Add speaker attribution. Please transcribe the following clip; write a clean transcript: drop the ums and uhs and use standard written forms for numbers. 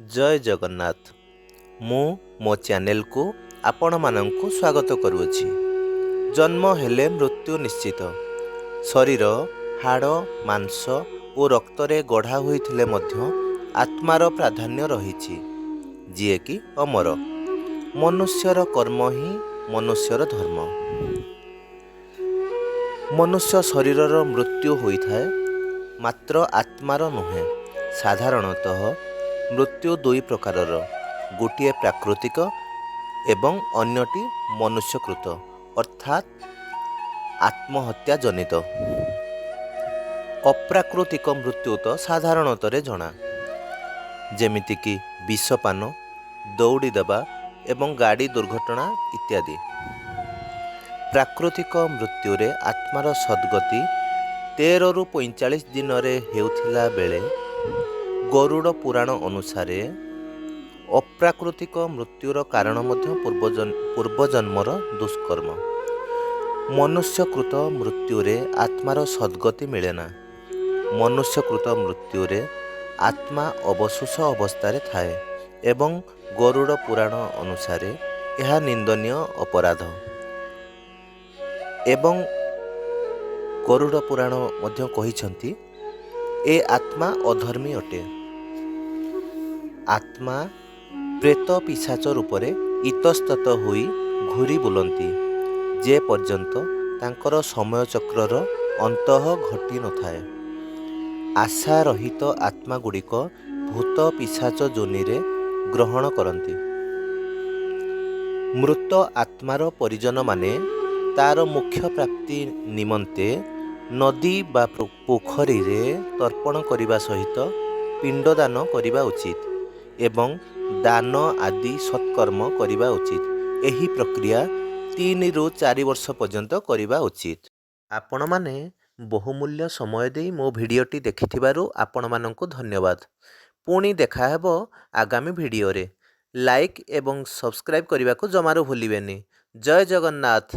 Speaker 1: ଜୟ ଜଗନ୍ନାଥ। ମୁଁ ମୋ ଚ୍ୟାନେଲକୁ ଆପଣମାନଙ୍କୁ ସ୍ୱାଗତ କରୁଅଛି। ଜନ୍ମ ହେଲେ ମୃତ୍ୟୁ ନିଶ୍ଚିତ। ଶରୀର ହାଡ଼, ମାଂସ ଓ ରକ୍ତରେ ଗଢ଼ା ହୋଇଥିଲେ ମଧ୍ୟ ଆତ୍ମାର ପ୍ରାଧାନ୍ୟ ରହିଛି, ଯିଏକି ଅମର। ମନୁଷ୍ୟର କର୍ମ ହିଁ ମନୁଷ୍ୟର ଧର୍ମ। ମନୁଷ୍ୟ ଶରୀରର ମୃତ୍ୟୁ ହୋଇଥାଏ, ମାତ୍ର ଆତ୍ମାର ନୁହେଁ। ସାଧାରଣତଃ ମୃତ୍ୟୁ ଦୁଇ ପ୍ରକାରର, ଗୋଟିଏ ପ୍ରାକୃତିକ ଏବଂ ଅନ୍ୟଟି ମନୁଷ୍ୟକୃତ, ଅର୍ଥାତ୍ ଆତ୍ମହତ୍ୟା ଜନିତ। ଅପ୍ରାକୃତିକ ମୃତ୍ୟୁ ତ ସାଧାରଣତରେ ଜଣା, ଯେମିତିକି ବିଷପାନ, ଦଉଡ଼ି ଦେବା ଏବଂ ଗାଡ଼ି ଦୁର୍ଘଟଣା ଇତ୍ୟାଦି। ପ୍ରାକୃତିକ ମୃତ୍ୟୁରେ ଆତ୍ମାର ସଦ୍ଗତି 13ରୁ 45 ଦିନରେ ହେଉଥିଲା ବେଳେ ଗରୁଡ଼ ପୁରାଣ ଅନୁସାରେ ଅପ୍ରାକୃତିକ ମୃତ୍ୟୁର କାରଣ ମଧ୍ୟ ପୂର୍ବଜନ୍ମର ଦୁଷ୍କର୍ମ। ମନୁଷ୍ୟକୃତ ମୃତ୍ୟୁରେ ଆତ୍ମାର ସଦ୍ଗତି ମିଳେନା। ମନୁଷ୍ୟକୃତ ମୃତ୍ୟୁରେ ଆତ୍ମା ଅବଶୋଷ ଅବସ୍ଥାରେ ଥାଏ ଏବଂ ଗରୁଡ଼ ପୁରାଣ ଅନୁସାରେ ଏହା ନିନ୍ଦନୀୟ ଅପରାଧ। ଏବଂ ଗରୁଡ଼ ପୁରାଣ ମଧ୍ୟ କହିଛନ୍ତି, ଏ ଆତ୍ମା ଅଧର୍ମୀ ଅଟେ। ଆତ୍ମା ପ୍ରେତ ପିଶାଚ ରୂପରେ ଇତସ୍ତତ ହୋଇ ଘୂରି ବୁଲନ୍ତି, ଯେ ପର୍ଯ୍ୟନ୍ତ ତାଙ୍କର ସମୟଚକ୍ରର ଅନ୍ତଃ ଘଟି ନଥାଏ। ଆଶା ରହିତ ଆତ୍ମାଗୁଡ଼ିକ ଭୂତ ପିଶାଚ ଯୋନିରେ ଗ୍ରହଣ କରନ୍ତି। ମୃତ ଆତ୍ମାର ପରିଜନମାନେ ତାର ମୋକ୍ଷ ପ୍ରାପ୍ତି ନିମନ୍ତେ ନଦୀ ବା ପୋଖରୀରେ ତର୍ପଣ କରିବା ସହିତ ପିଣ୍ଡଦାନ କରିବା ଉଚିତ ଏବଂ ଦାନ ଆଦି ସତ୍କର୍ମ କରିବା ଉଚିତ। ଏହି ପ୍ରକ୍ରିୟା 3ରୁ 4 ବର୍ଷ ପର୍ଯ୍ୟନ୍ତ କରିବା ଉଚିତ। ଆପଣମାନେ ବହୁମୂଲ୍ୟ ସମୟ ଦେଇ ମୋ ଭିଡ଼ିଓଟି ଦେଖିଥିବାରୁ ଆପଣମାନଙ୍କୁ ଧନ୍ୟବାଦ। ପୁଣି ଦେଖାହେବ ଆଗାମୀ ଭିଡ଼ିଓରେ। ଲାଇକ୍ ଏବଂ ସବସ୍କ୍ରାଇବ୍ କରିବାକୁ ଜମାରୁ ଭୁଲିବେନି। ଜୟ ଜଗନ୍ନାଥ।